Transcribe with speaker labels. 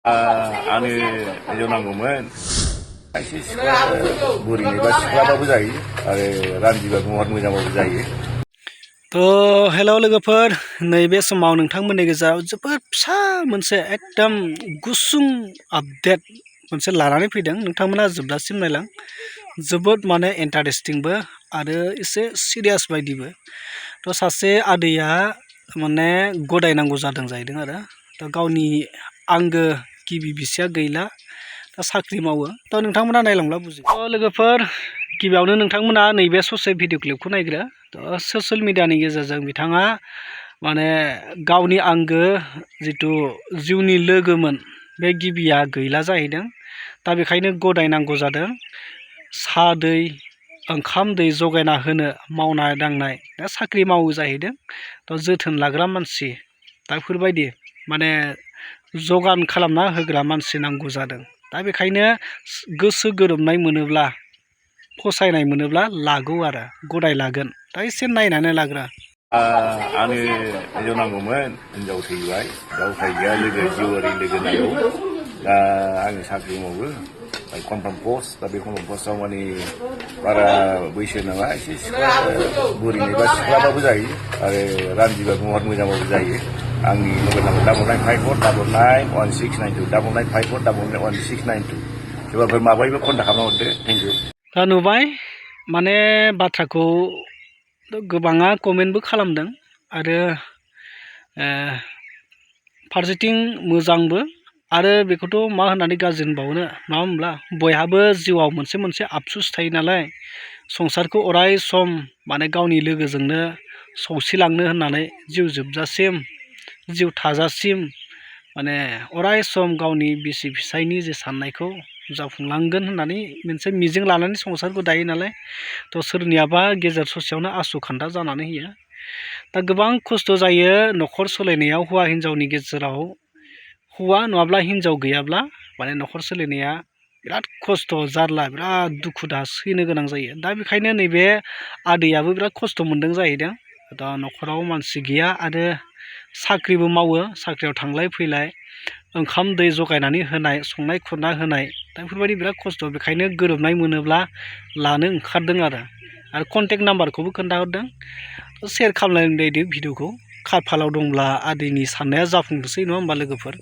Speaker 1: आंनो हिनजाव नांगौमोन एसे सिख्ला बुरिनिबा सिख्लाबाबो जायो आरो रान्दिबा महर मोजांबाबो जायो।
Speaker 2: थ' हेल' लोगोफोर, नैबे समाव नोंथांमोननि गेजेराव जोबोद फिसा मोनसे एकदम गुसुं आपडेट मोनसे लानानै फैदों। नोंथांमोना जोबजासिम नायलां, जोबोद माने इन्टारेस्टिंबो आरो एसे सिरियास बायदिबो। थ' सासे आदैया माने गदायनांगौ जादों जाहैदों आरो थ' गावनि आंगो गिबि बिसिया गैला, दा साख्रि मावो। थ' नोंथांमोना नायलांब्ला बुजियो। थ' लोगोफोर, गिबियावनो नोंथांमोना नैबे ससे भिडिअ क्लिपखौ नायग्रो। ससियेल मिडियानि गेजेरजों बिथाङा माने गावनि आंगो जिथु जिउनि लोगोमोन बे गिबिया गैला जाहैदों। दा बेखायनो गदायनांगौ जादों। साहा दै ओंखाम दै जगायना होनो मावनाय दांनाय, दा साख्रि मावो जाहैदों। थ' जोथोन लाग्रा मानसि दा बेफोरबायदि माने जगान खालामना होग्रा मानसि नांगौ जादों। दा बेखायनो गोसो गोरोबनाय मोनोब्ला, फसायनाय मोनोब्ला लागौ आरो गदाय लागोन। दा एसे नायनानै लाग्रा।
Speaker 1: आंनो हिनजाव नांगौमोन, हिनजाव थैबाय, दा उफाय गैया, लोगो जिउआरि लोगो नांगौ। दा आङो साख्रि मावो, कनफार्म पस्ट। दा बे कनफार्म पस्टआव माने बारा बैसो नाङा, एसे सिख्ला बुरिनिबा सिख्लाबाबो जायो आरो रान्दिबा महर मोजांबाबो जायो। आंनि मबाइल नाम्बार 9954991692 9954991692। सोरबाफोर माबायोबा कन्टाक्ट खालामना हरदो। Thank you.
Speaker 2: दा नुबाय माने बाथ्राखौ गोबाङा कमेन्टबो खालामदों आरो फारसेथिं मोजांबो आरो बेखौथ' मा होननानै गाज्रि होनबावनो, नङा होमब्ला? बयहाबो जिउआव मोनसे मोनसे आफसुस थायो नालाय, संसारखौ अराय सम माने गावनि लोगोजोंनो सौसिलांनो होननानै जिउ जोबजासिम, जिउ थाजासिम माने अराय सम गावनि बिसि फिसायनि जे साननायखौ जाफुंलांगोन होननानै मोनसे मिजिं लानानै संसारखौ दायो नालाय। थ' सोरनियाबा गेजेर ससेयावनो आसुखान्दा जानानै होयो। दा गोबां खस्थ' जायो न'खर सोलायनायाव। हौवा हिन्जावनि गेजेराव हौवा नङाब्ला हिन्जाव गैयाब्ला माने न'खर सोलिनाया बिराद खस्थ' जारला, बिराद दुखु दाहा सैनो गोनां जायो। दा बेखायनो नैबे आदैयाबो बिराद खस्थ' मोनदों जाहैदों। दा न'खराव मानसि गैया आरो साख्रिबो मावो, साख्रियाव थांलाय फैलाय, ओंखाम दै जगायनानै होनाय, संनाय खुरना होनाय, दा बेफोरबायदि बिराद खस्थ'। बेखायनो गोरोबनाय मोनोब्ला लानो ओंखारदों आरो कन्टेक्ट नाम्बारखौबो खोन्थाहरदों। सेयार खालामलायदो भिडिअखौ। खाफालाव दंब्ला आदैनि साननाया जाफुंथोंसै, नङा होमबा लोगोफोर?